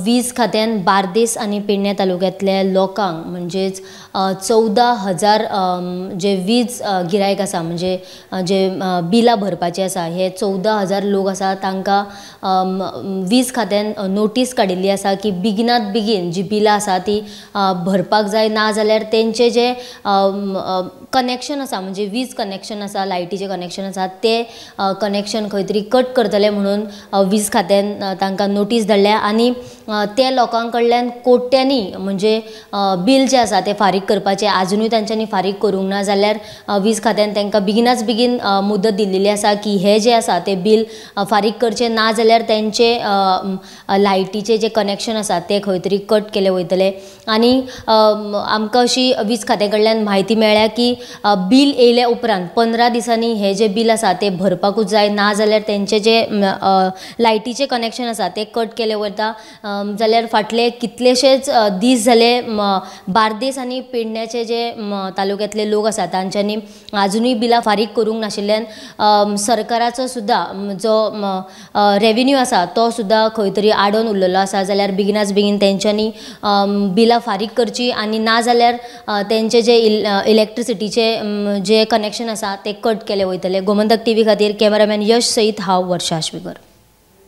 वीज खात्यान बार्देस आनी पेडणे तालुक्यांतल्या लोकांक म्हणजेच 14,000 जे वीज गिरायक आसा, म्हणजे जे बिलां भरपाचे आसा, हे 14,000 लोक आसा तांकां वीज खात्यान नोटीस काडिल्ली आसा की बेगिनात बेगीन जी बिलां आसा ती भरपाक जाय, ना जाल्यार तेंचे जे कनेक्शन आसा, म्हणजे वीज कनेक्शन आसा, लायटीचें कनेक्शन आसा, ते कनेक्शन खंय तरी कट करतले म्हणून वीज खात्यान तांकां नोटीस धाडल्या. आनी ते लोकां कडल्यान कोट्यांनी म्हणजे बील जे आसा ते फारीक करपाचे आजुनूय तांच्यांनी फारीक करूंक ना जाल्यार वीज खात्यान तांकां बेगिनाच बेगीन मुदत दिल्ली आसा की हे जे आसा ते बील फारीक करचे, ना जाल्यार तेंचे लायटीचे जे कनेक्शन आसा ते खंय तरी कट केले वयतले. आनी आमकां अशी वीज खात्या कडल्यान म्हायती मेळ्ळ्या की बील येयल्या उपरांत 15 दिसांनी हे जे बील आसा ते भरपाकूच जाय, ना जाल्यार तेंचे जे लायटीचे कनेक्शन आसा ते कट केले वता. जाल्यार फाटले कितलेशेच दीस जाले बार्देस आनी पेडण्याचे जे तालुक्यांतले लोक आसा तांच्यांनी आजुनूय बिलां फारीक करूंक नाशिल्ल्यान सरकाराचो सुद्दां जो रेवेन्यू आसा तो सुद्दां खंय तरी आडोवन उरलेलो आसा. जाल्यार बेगिनाच बेगीन तेंच्यांनी बिलां फारीक करची आनी ना जाल्यार तेंचे जे इलेक्ट्रिसिटीचे जे कनेक्शन आसा ते कट केले वयतले. गोमंतक टीव्ही खातीर कॅमेरामॅन यश सयत हांव वर्षा आश्वेकर.